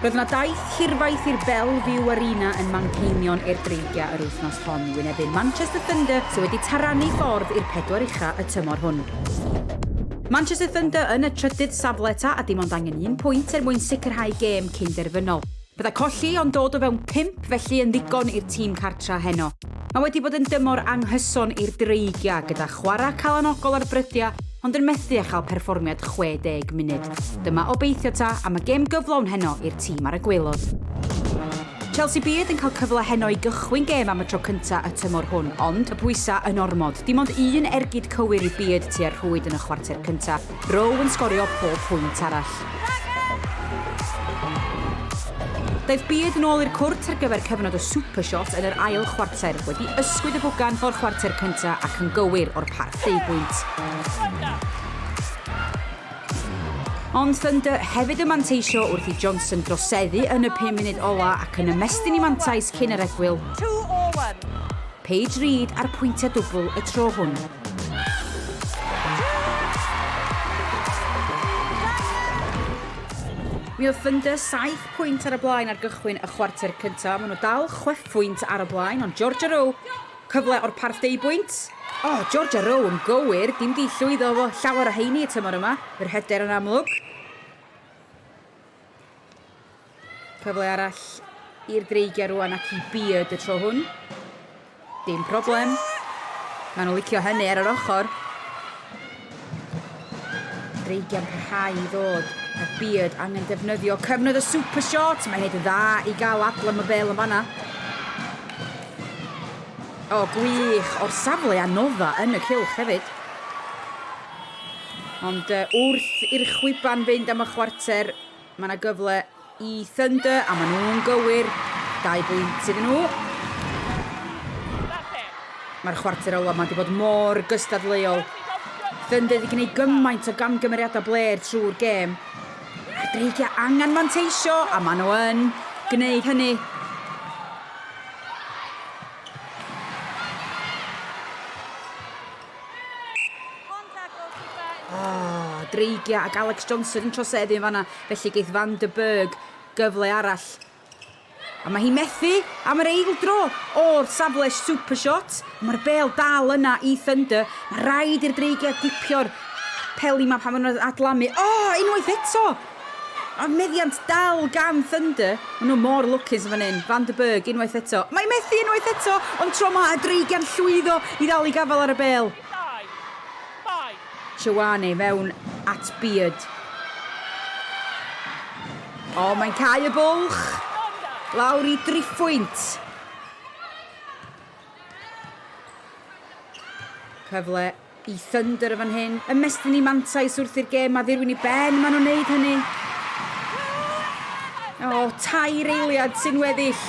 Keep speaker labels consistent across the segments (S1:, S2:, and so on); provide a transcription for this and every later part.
S1: Roedd yna daith hirfaith i'r Belle Vue Arena yn Manceinion i'r Dreigiau yr wythnos hon i wynebu Manchester Thunder sydd wedi taranu ffordd i'r pedwar ucha y tymor hwn. Manchester Thunder yn y trydydd safle ta a dim ond angen un pwynt er mwyn sicrhau gêm cyn-derfynol. Byddai colli ond dod o fewn pump felly yn ddigon i'r tîm cartra heno. Mae wedi bod yn dymor anghyson i'r Dreigiau gyda chwarae calonogol ar brydiau ond yn methu â chael perfformiad 60 munud. Dyma obeithio ta am y gêm gyflawn heno i'r tîm ar y gwaelod. Chelsea Beard yn cael cyfle heno i gychwyn gêm am y tro cynta y tymor hwn, ond y pwysa yn ormod. Dim ond un ergyd cywir i Beard tua'r rhwyd yn y chwarter cynta. Rowe yn sgorio pob pwynt arall. Daeth Beard yn ôl i'r cwrt ar gyfer cyfnod y super shot yn yr ail chwarter, wedi ysgwyd y bwgan o'r chwarter cynta ac yn gywir o'r parth deubwynt. Ond Thunder hefyd yn manteisio wrth i Johnson droseddu yn y pum munud ola ac yn ymestyn i mantais cyn yr egwyl. Paige Reid a'r pwyntiau dwbl y tro hwn. Mi oedd Thunder 7 pwynt ar y blaen ar gychwyn y chwarter cyntaf. Maen nhw dal chwefwynt ar y blaen, ond Georgia Rowe, cyfle o'r parth deubwynt. O, oh, Georgia Rowe yn gywir, dim di llwyddo efo llawer o heini y tymor yma. Yr hyder yn amlwg. Cyfle arall i'r Dreigiau rwan ac i Beard y tro hwn. Dim problem. Maen nhw'n licio hynny ar yr ochr. Dreigiau'n parhau i ddod. A Beard angen defnyddio cyfnod y super shot. Mae'n neud yn dda i gael adlam y bel yn fanna. O, gwych. O'r safle anodda yn y cylch hefyd. Ond uh, wrth i'r chwiban fynd am y chwarter, Mae yna gyfle i Thunder a maen nhw'n gywir. Dau bwynt iddyn nhw. Mae'r chwarter ola yma wedi bod mor gystadleuol. Thunder wedi gwneud gymaint o gamgymeriadau blêr trwy'r gêm. A'r Dreigiau angen manteisio a maen nhw yn gwneud hynny. Oh, Dreigia ac Alex Johnson yn troseddu yn fanna, felly geith Van der Berg gyfle arall. A mae hi methu am yr eil dro o'r safle super shot. Mae'r bel dal yna i Thunder. Mae rhaid i'r Dreigiau gipio'r peli ma pan maen nhw'n adlamu. O, oh, unwaith eto! A meddiant dal gan Thunder. Maen nhw mor lwcus yn fan hyn. Van der Berg unwaith eto. Mae methu unwaith eto, ond tro ma y Dreigiau'n llwyddo i ddal i gafael ar y bel. Chewane mewn at Beard. O, mae'n cau y bwlch. Lawr i driphwynt. Cyfle i Thunder yn fan hyn. Ymestyn i mantais wrth i'r gêm a ddirwyn i ben, maen nhw'n neud hynny. O, tair eiliad sy'n weddill.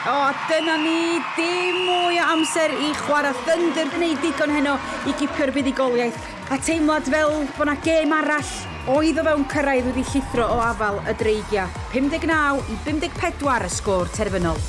S1: O, dyna ni, dim mwy o amser i chwarae. Thunder yn gwneud digon heno i gipio'r buddugoliaeth. A teimlad fel bod 'na gêm arall oedd o fewn cyrraedd wedi llithro o afael y Dreigiau. 59 i 54 y sgôr terfynol.